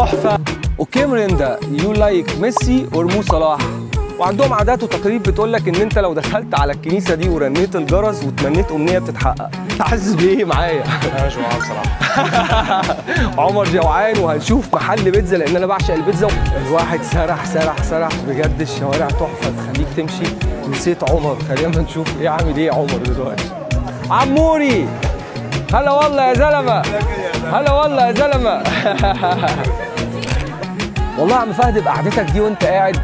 تحفة. okay مريندا، you like ميسي or مو صلاح؟ وعندهم عادات وتقاليد بتقول لك ان انت لو دخلت على الكنيسة دي ورنيت الجرس وتمنيت امنية بتتحقق. حاسس بايه معايا؟ انا جوعان بصراحة. عمر جوعان، وهنشوف محل بيتزا لان انا بعشق البيتزا. الواحد سرح سرح سرح بجد، الشوارع تحفة تخليك تمشي. نسيت عمر، خلينا نشوف ايه عامل ايه عمر دلوقتي. عموري، هلا والله يا زلمة، هلا والله يا زلمة. والله يا عم فهد بقعدتك دي وانت قاعد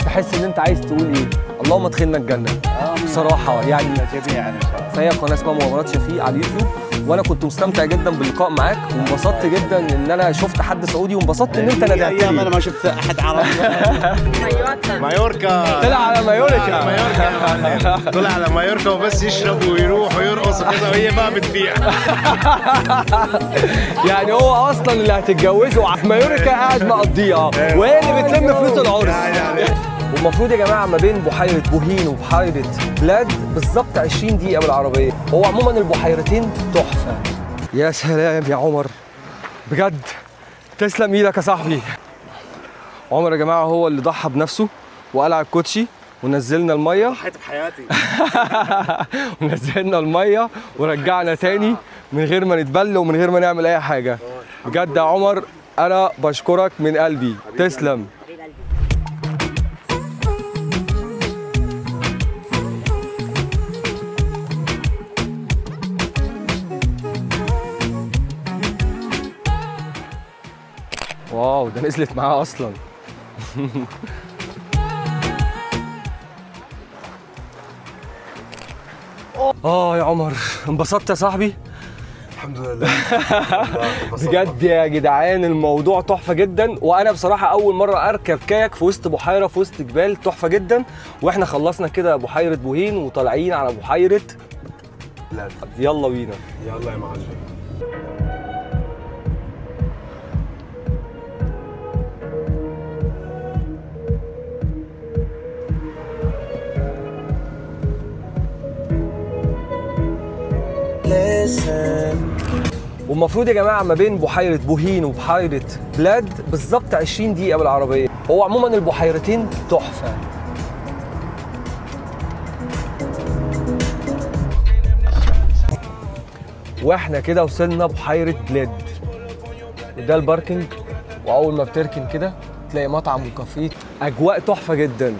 تحس ان انت عايز تقول ايه؟ اللهم ادخلنا الجنة بصراحة يعني جميعا ان شاء الله. فهي قناة اسمها مغامرات شفيق على اليوتيوب، وانا كنت مستمتع جدا باللقاء معاك، وانبسطت جدا ان انا شفت حد سعودي، وانبسطت ان انت ندعتني. ايام انا ما شفت احد عربي. مايوركا، طلع على مايوركا، طلع على مايوركا وبس يشرب ويروح ويرقص وكذا، وهي بقى بتبيع. يعني هو اصلا اللي هتتجوزه في مايوركا قاعد مقضيها، وهي اللي بتلم فلوس العرس. والمفروض يا جماعة ما بين بحيرة بوهين وبحيره بلاد بالظبط 20 دقيقة بالعربية. هو عموما البحيرتين تحفة. يا سلام يا عمر، بجد تسلم ايدك يا صاحبي. عمر يا جماعة هو اللي ضحى بنفسه وقلع الكوتشي ونزلنا المية. ضحيت بحياتي. ونزلنا المية ورجعنا تاني من غير ما نتبل ومن غير ما نعمل اي حاجة. بجد يا عمر انا بشكرك من قلبي، تسلم. واو، ده نزلت معاه اصلا. اه يا عمر، انبسطت يا صاحبي؟ الحمد لله. بجد يا جدعان الموضوع تحفة جدا، وانا بصراحة اول مرة اركب كاياك في وسط بحيرة في وسط جبال، تحفة جدا. واحنا خلصنا كده بحيرة بوهين وطالعين على بحيرة بلاد. يلا بينا، يلا يا معلم. والمفروض يا جماعة ما بين بحيرة بوهين وبحيره بلاد بالظبط 20 دقيقة بالعربية. هو عموما البحيرتين تحفة. واحنا كده وصلنا بحيرة بلاد، وده ال parking، واول ما بتركن كده تلاقي مطعم وكافيه، اجواء تحفة جدا.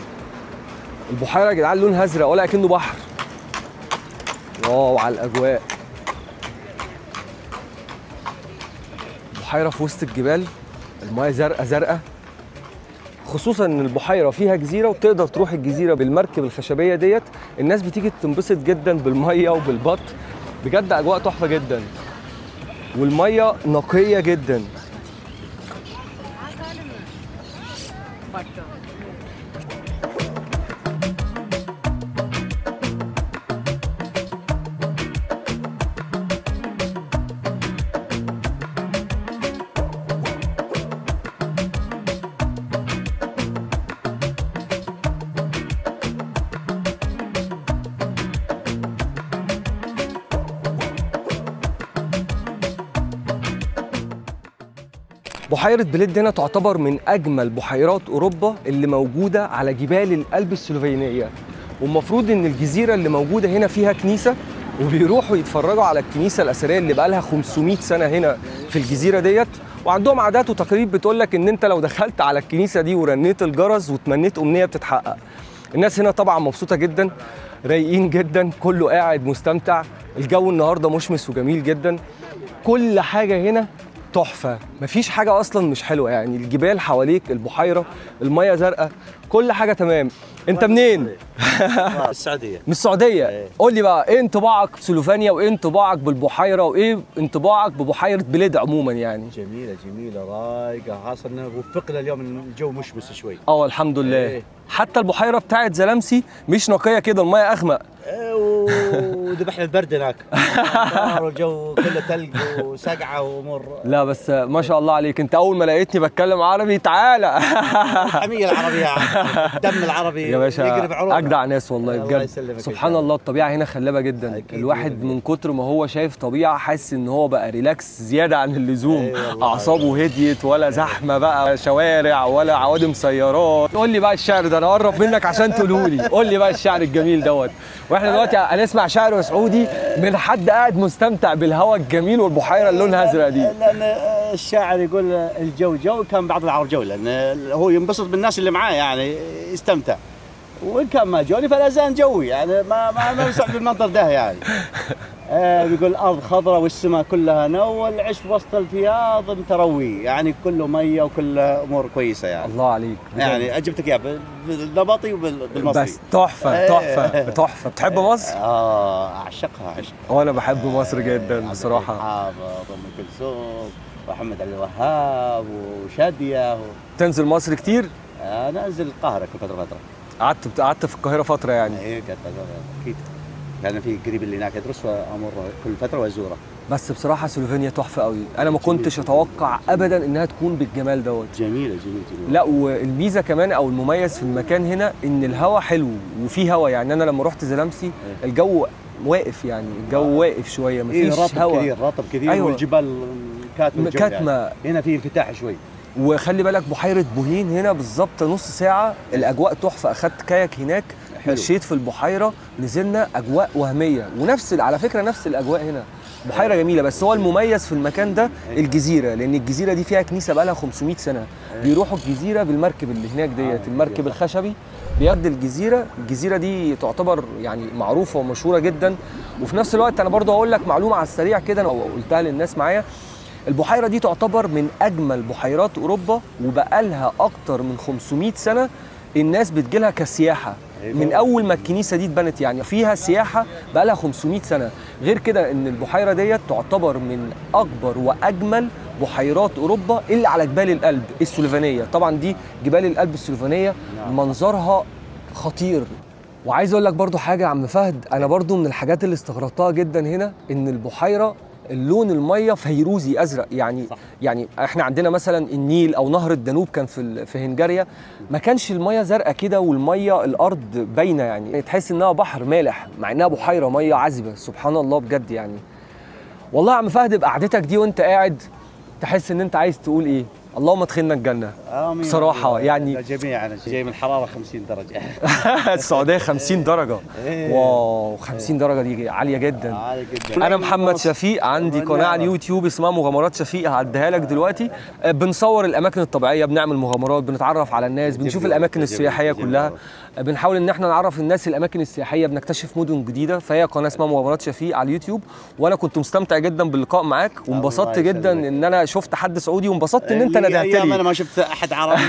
البحيرة يا جدعان لونها ازرق ولا اكنه بحر. wow على الاجواء. بحيرة في وسط الجبال، المايه زرقاء زرقاء، خصوصا ان البحيرة فيها جزيرة وتقدر تروح الجزيرة بالمركب الخشبية ديت. الناس بتيجي تنبسط جدا بالمية وبالبط، بجد اجواء تحفة جدا، والمية نقية جدا. بحيرة بليد هنا تعتبر من أجمل بحيرات أوروبا اللي موجودة على جبال الألب السلوفينية. والمفروض إن الجزيرة اللي موجودة هنا فيها كنيسة، وبيروحوا يتفرجوا على الكنيسة الأثرية اللي بقالها 500 سنة هنا في الجزيرة ديت. وعندهم عادات وتقاليد بتقول لك إن أنت لو دخلت على الكنيسة دي ورنيت الجرس وتمنيت أمنية بتتحقق. الناس هنا طبعا مبسوطة جدا، رايقين جدا، كله قاعد مستمتع. الجو النهاردة مشمس وجميل جدا، كل حاجة هنا تحفة، مفيش حاجة أصلا مش حلوة يعني. الجبال حواليك، البحيرة، المية زرقاء، كل حاجة تمام. أنت منين؟ السعودية. من السعودية. قول لي بقى إيه انطباعك في سلوفينيا، وإيه انطباعك بالبحيرة، وإيه انطباعك ببحيرة بليد عموما يعني؟ جميلة جميلة رايقة، خاصة إنه وفقنا اليوم الجو مشمس شوي. أه الحمد لله. إيه. حتى البحيرة بتاعت زلمسي مش نقية كده، المية أغمق. وذبحنا البرد هناك، والجو كله ثلج وسقعه وامور. لا بس ما شاء الله عليك، انت اول ما لقيتني بتكلم عربي تعالى. الحمية العربية. الدم العربي يا باشا يجري بعروقنا. اجدع ناس والله بجد. سبحان الله الطبيعة هنا خلابة جدا. أكيد. الواحد من كتر ما هو شايف طبيعة حاسس ان هو بقى relax زيادة عن اللزوم. اعصابه هديت، ولا زحمة بقى شوارع ولا عوادم سيارات. قول لي بقى الشعر ده، انا اقرب منك عشان تقوله لي. قول لي بقى الشعر الجميل دوت. واحنا دلوقتي هنسمع شعر سعودي من حد قاعد مستمتع بالهواء الجميل والبحيره اللي لونها ازرق دي. لان الشاعر يقول الجو جو كان بعض العرب جو، لان هو ينبسط بالناس اللي معاه يعني يستمتع، وان كان ما جوني فلا زال جوي يعني ما ما ما بالمنظر ده يعني. بيقول الارض خضراء والسماء كلها نو، والعشب وسط الفياض متروي، يعني كله مية وكله امور كويسة يعني. الله عليك يعني اجبتك اياه بالنبطي وبالمصري. بس تحفة تحفة تحفة. بتحب مصر؟ اعشقها عشق. وانا بحب مصر جدا بصراحة. حافظ ام كلثوم ومحمد عبد الوهاب وشاديه تنزل مصر كتير؟ انا انزل القاهرة كل فترة فترة. قعدت في القاهرة فترة يعني؟ ايه قعدت اكيد، كان في قريب اللي هناك يدرس وامر كل فترة وازورة. بس بصراحة سلوفينيا تحفة قوي، انا ما كنتش اتوقع ابدا انها تكون بالجمال دوت. جميلة جميلة جميلة. لا والميزة كمان او المميز في المكان هنا ان الهواء حلو وفي هواء، يعني انا لما رحت زلمسي الجو واقف، يعني الجو واقف شوية، مفيش هواء. كثير رطب كثير. أيوة. والجبال كاتمه كاتمه يعني. هنا في انفتاح شوي. وخلي بالك بحيرة بوهين هنا بالظبط نص ساعة الاجواء تحفة. اخدت كاياك هناك، مشيت في البحيرة، نزلنا، اجواء وهمية. ونفس على فكرة نفس الاجواء هنا، بحيرة جميلة. بس هو المميز في المكان ده الجزيرة، لان الجزيرة دي فيها كنيسة بقى لها 500 سنة. بيروحوا الجزيرة بالمركب اللي هناك ديت، المركب الخشبي بياخد الجزيرة. الجزيرة دي تعتبر يعني معروفة ومشهوره جدا. وفي نفس الوقت انا برضو هقول لك معلومة على السريع كده، انا قلتها للناس معايا. البحيرة دي تعتبر من اجمل بحيرات اوروبا، وبقالها اكتر من 500 سنة الناس بتجيلها كسياحه من اول ما الكنيسة دي اتبنت، يعني فيها سياحة بقالها 500 سنة. غير كده ان البحيرة ديت تعتبر من اكبر واجمل بحيرات اوروبا اللي على جبال الألب السلوفينيه. طبعا دي جبال الألب السلوفينيه منظرها خطير. وعايز اقول لك برضو حاجة يا عم فهد، انا برضو من الحاجات اللي استغربتها جدا هنا ان البحيرة اللون المية فيروزي ازرق، يعني صح. يعني احنا عندنا مثلا النيل او نهر الدانوب كان في هنغاريا ما كانش المية زرقاء كده، والمية الارض باينة، يعني تحس انها بحر مالح مع انها بحيرة مية عذبه. سبحان الله بجد يعني. والله يا عم فهد بقعدتك دي وانت قاعد تحس ان انت عايز تقول ايه؟ اللهم ادخلنا الجنة. آمين بصراحة يعني جميعا. انا جاي من حرارة 50 درجه. السعودية 50 درجه. واو 50 درجه دي عالية جدا. عالية جدا. انا محمد شفيق، عندي قناة على اليوتيوب اسمها مغامرات شفيق، هعديها لك دلوقتي. بنصور الاماكن الطبيعية، بنعمل مغامرات، بنتعرف على الناس، بنشوف الاماكن السياحية كلها، بنحاول ان احنا نعرف الناس الاماكن السياحية، بنكتشف مدن جديدة. فهي قناة اسمها مغامرات شفيق على اليوتيوب. وانا كنت مستمتع جدا باللقاء معاك، وانبسطت جدا ان انا شفت حد سعودي، وانبسطت ان انت ندهت لي. انا ما شفت احد عربي.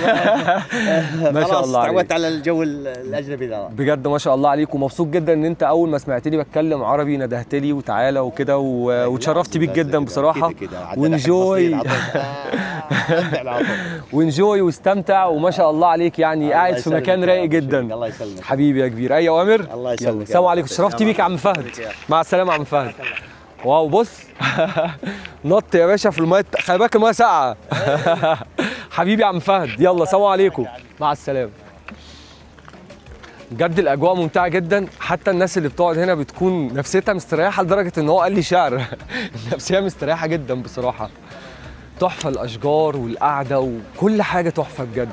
ما شاء الله عليك، تعودت على الجو الاجنبي ده بجد. ما شاء الله عليك، ومبسوط جدا ان انت اول ما سمعتني بتكلم عربي ندهت لي وتعالى وكده، واتشرفت بيك جدا بصراحة. و enjoy و enjoy واستمتع، وما شاء الله عليك يعني قاعد في مكان رايق جدا. الله يسلمك حبيبي يا كبير. اي اوامر؟ الله يسلمك. السلام عليكم، اتشرفت بيك يا عم فهد. مع السلامة يا عم فهد. wow بص نط يا باشا في المية، خلي بالك المية ساقعه. حبيبي يا عم فهد، يلا سلام عليكم، مع السلامة. بجد الاجواء ممتعة جدا، حتى الناس اللي بتقعد هنا بتكون نفسيتها مستريحه، لدرجة ان هو قال لي شعر. النفسية مستريحه جدا بصراحة. تحفة الاشجار والقعده وكل حاجة تحفة بجد.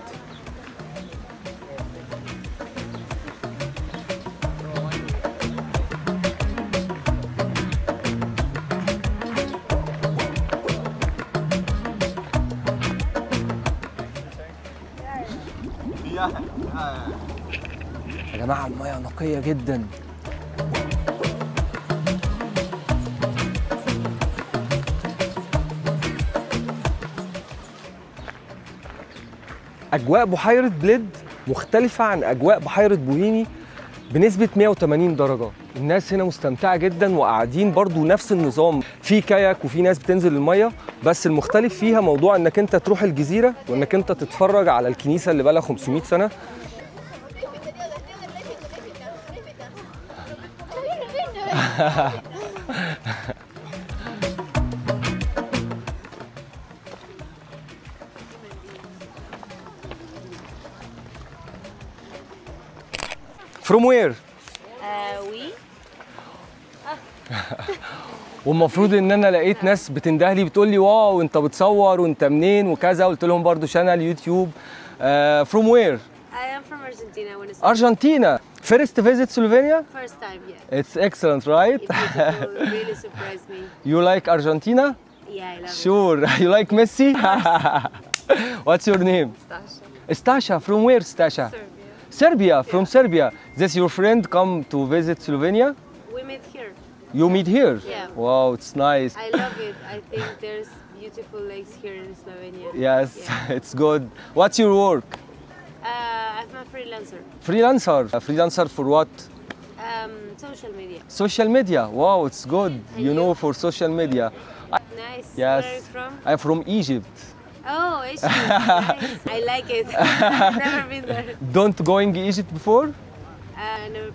يا جماعة المية نقية جدا. أجواء بحيرة بليد مختلفة عن أجواء بحيرة بوهيني بنسبة 180 درجة. الناس هنا مستمتعة جدا وقاعدين برضو نفس النظام، في كاياك وفي ناس بتنزل المية، بس المختلف فيها موضوع انك انت تروح الجزيرة وانك انت تتفرج على الكنيسة اللي بقالها 500 سنة. From where? We. والمفروض ان انا لقيت ناس بتنده لي بتقول لي wow انت بتصور وانت منين وكذا، قلت لهم برضو channel YouTube. From where? I am from Argentina. Buenos Aires. Argentina. First visit Slovenia? First time, yeah. It's excellent, right? It's beautiful. It really surprised me. You like Argentina? Yeah, I love Sure. it. You like Messi? What's your name? Stasha. Stasha. From where, Stasha? Serbia. Serbia. From Yeah. Serbia. This your friend come to visit Slovenia? We met here. You meet here? Yeah. Wow, it's nice. I love it. I think there's beautiful lakes here in Slovenia. Yes, Yeah. it's good. What's your work? I'm a freelancer. Freelancer. A freelancer for what? Social media. Social media. Wow, it's good. And You know, for social media. Nice. Yes. Where are you from? I'm from Egypt. Oh, Egypt. Nice. I like it. I've never been there. Don't going Egypt before? Never.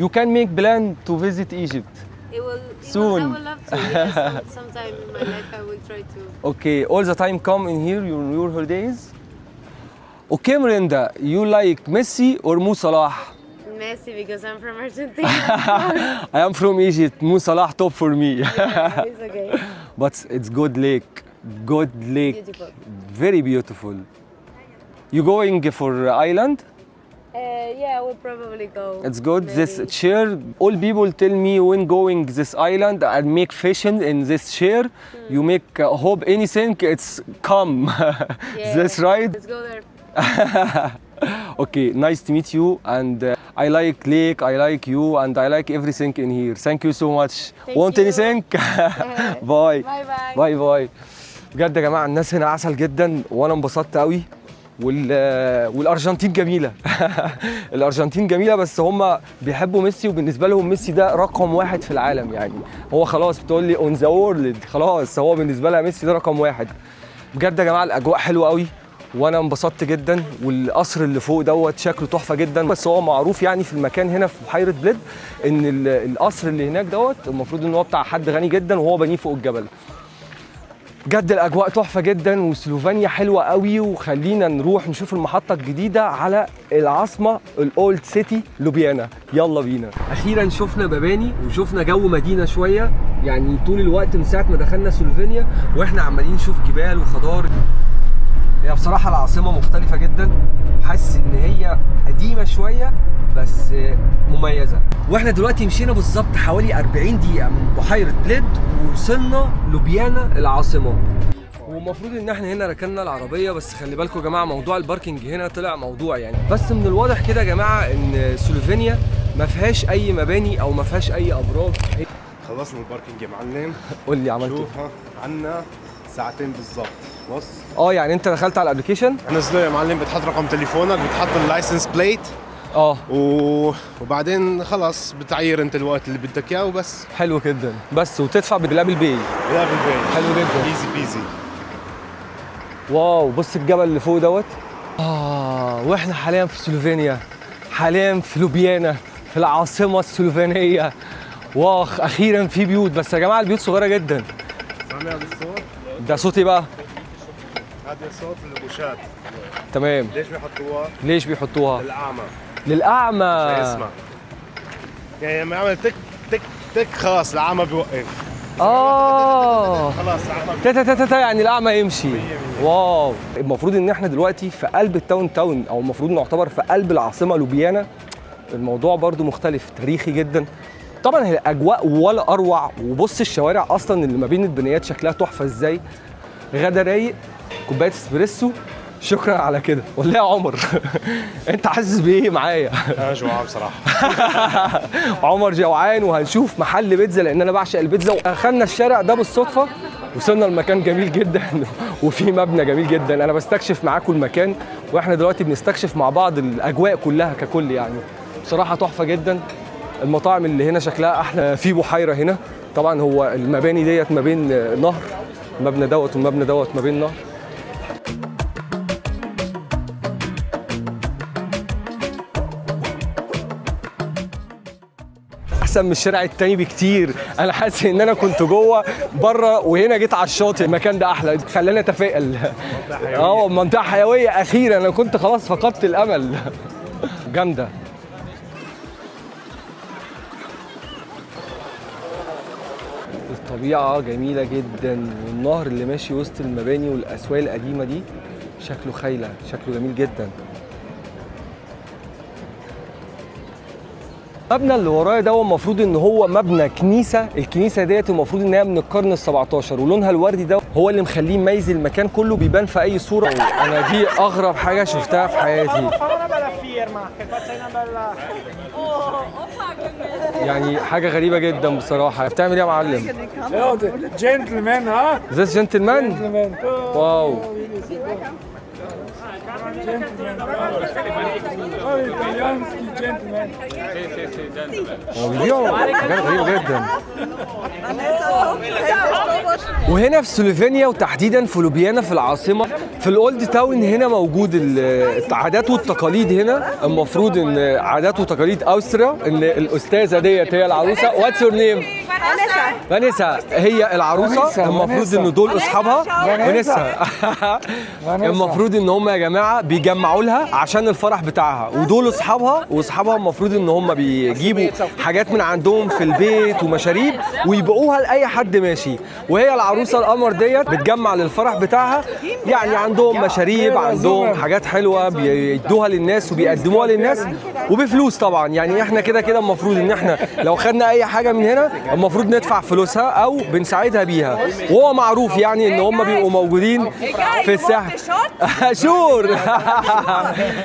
You can make plan to visit Egypt. It will, Soon. I will love to. Yes, sometime in my life I will try to. Okay, all the time come in here your holidays. Okay, Mirinda, you like Messi or Mo Salah? Messi, because I'm from Argentina. I am from Egypt. Mo Salah top for me. Yeah, it's okay. But it's good lake. Good lake. Beautiful. Very beautiful. You going for island? Yeah, I will probably go. It's good. Maybe. This chair, all people tell me when going this island and make fishing in this chair, you make hope anything, it's come. Yeah. That's right. Let's go there. Okay, nice to meet you, and I like lake, I like you, and I like everything in here. Thank you so much. Thank Want you. anything? Bye. Bye bye. Bye bye. بجد يا جماعة الناس هنا عسل جدا، وانا انبسطت قوي. والارجنتين جميلة. الارجنتين جميلة، بس هم بيحبوا ميسي، وبالنسبة لهم ميسي ده رقم واحد في العالم. يعني هو خلاص بتقول لي on the world، خلاص هو بالنسبة لها ميسي ده رقم واحد. بجد يا جماعة الاجواء حلوة قوي، وانا انبسطت جدا. والقصر اللي فوق دوت شكله تحفة جدا، بس هو معروف يعني في المكان هنا في بحيره بليد ان القصر اللي هناك دوت المفروض ان هو بتاع حد غني جدا، وهو بنيه فوق الجبل. بجد الاجواء تحفة جدا، وسلوفينيا حلوة قوي. وخلينا نروح نشوف المحطة الجديدة على العاصمة ال old city لوبيانا. يلا بينا. اخيرا شفنا مباني وشفنا جو مدينة شوية، يعني طول الوقت من ساعة ما دخلنا سلوفينيا واحنا عمالين نشوف جبال وخضار. هي بصراحة العاصمة مختلفة جدا، حاسس ان هي قديمة شوية بس مميزة. واحنا دلوقتي مشينا بالظبط حوالي 40 دقيقة من بحيره بليد ووصلنا لوبيانا العاصمة. ومفروض ان احنا هنا ركننا العربية، بس خلي بالكم يا جماعة موضوع ال parking هنا طلع موضوع يعني. بس من الواضح كده يا جماعة ان سلوفينيا ما فيهاش اي مباني او ما فيهاش اي ابراج. خلصنا ال parking يا معلم. قول لي عملت ايه؟ شوف ها، عندنا ساعتين بالظبط. بص يعني انت دخلت على ال application؟ نزله يا معلم، بتحط رقم تليفونك، بتحط ال license plate، وبعدين خلص بتعير انت الوقت اللي بدك اياه وبس. حلو جدا. بس وتدفع بال Apple Pay. بال Apple Pay. حلو جدا. Easy peasy. Wow، بص الجبل اللي فوق دوت. واحنا حاليا في سلوفينيا، حاليا في لوبيانا، في العاصمة السلوفينيه. واخ اخيرا في بيوت، بس يا جماعة البيوت صغيرة جدا. سامع الصوت؟ ده صوتي بقى؟ هذا صوت البوشات. تمام. ليش بيحطوها؟ ليش بيحطوها؟ للأعمى. للأعمى. عشان يسمع. يعني لما يعمل تك تك تك خلاص الأعمى بيوقف. خلاص الأعمى تا تا تا تا، يعني الأعمى يمشي. Wow. المفروض إن إحنا دلوقتي في قلب ال town town، أو المفروض نعتبر في قلب العاصمة لوبيانا. الموضوع برضو مختلف تاريخي جدا. طبعا هي الأجواء ولا أروع، وبص الشوارع أصلا اللي ما بين البنايات شكلها تحفة إزاي. غدا رايق، كوباية اسبريسو، شكرا على كده. ولا يا عمر انت حاسس بايه معايا؟ انا جوعان بصراحة. عمر جوعان، وهنشوف محل بيتزا لان انا بعشق البيتزا. واخدنا الشارع ده بالصدفة، وصلنا لمكان جميل جدا وفي مبنى جميل جدا. انا بستكشف معاكم المكان، واحنا دلوقتي بنستكشف مع بعض الاجواء كلها ككل. يعني بصراحة تحفة جدا. المطاعم اللي هنا شكلها احلى. في بحيرة هنا، طبعا هو المباني ديت ما بين نهر، المبنى دوت والمبنى دوت ما بين نهر. احسن من الشارع التاني بكتير. انا حاسس ان انا كنت جوه بره وهنا جيت على الشاطئ. المكان ده احلى، خلاني اتفائل. منطقة حيوية اخيرا. انا كنت خلاص فقدت الامل. جامدة. الطبيعة جميلة جدا، والنهر اللي ماشي وسط المباني والأسواق القديمة دي شكله خيلة، شكله جميل جدا. المبنى اللي ورايا ده المفروض ان هو مبنى كنيسة، الكنيسة ديت المفروض انها من القرن ال17، ولونها الوردي ده هو اللي مخليه مميز المكان كله، بيبان في اي صوره. انا دي اغرب حاجة شفتها في حياتي، يعني حاجة غريبة جدا بصراحة. بتعمل ايه يا معلم؟ جنتلمان. ها؟ this gentleman؟ wow. هو بيبيعوا حاجات غريبة جدا. وهنا في سلوفينيا وتحديدا في لوبيانا في العاصمة في ال old town، هنا موجود العادات والتقاليد. هنا المفروض ان عادات وتقاليد اوستريا، ان الاستاذة ديت هي العروسة. what's your name؟ فانيسا. هي العروسة، المفروض ان دول اصحابها. فانيسا. المفروض ان هم يا جماعة بيجمعوا لها عشان الفرح بتاعها، ودول اصحابها، واصحابها المفروض ان هم بيجيبوا حاجات من عندهم في البيت ومشاريب ويبيعوها لاي حد ماشي. وهي العروسة القمر ديت بتجمع للفرح بتاعها، يعني عندهم مشاريب، عندهم حاجات حلوة بيدوها للناس وبيقدموها للناس وبفلوس طبعا. يعني احنا كده كده المفروض ان احنا لو خدنا اي حاجة من هنا المفروض ندفع فلوسها او بنساعدها بيها، وهو معروف يعني ان هم بيبقوا موجودين في الساحة. sure.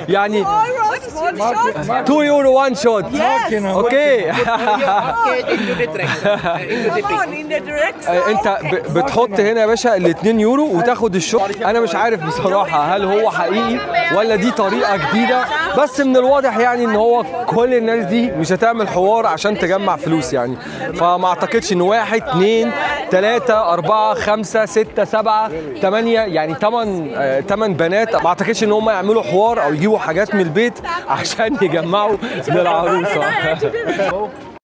يعني 2 يورو 1 shot. okay. انت بتحط هنا يا باشا ال 2 يورو وتاخد ال shot. انا مش عارف بصراحة هل هو حقيقي ولا دي طريقه جديدة، بس من الواضح يعني ان هو كل الناس دي مش هتعمل حوار عشان تجمع فلوس يعني، فما اعتقدش ان 1 2 3 4 5 6 7 8 يعني 8 بنات، ما اعتقدش ان هم يعملوا حوار او يجيبوا حاجات من البيت عشان يجمعوا للعروسه.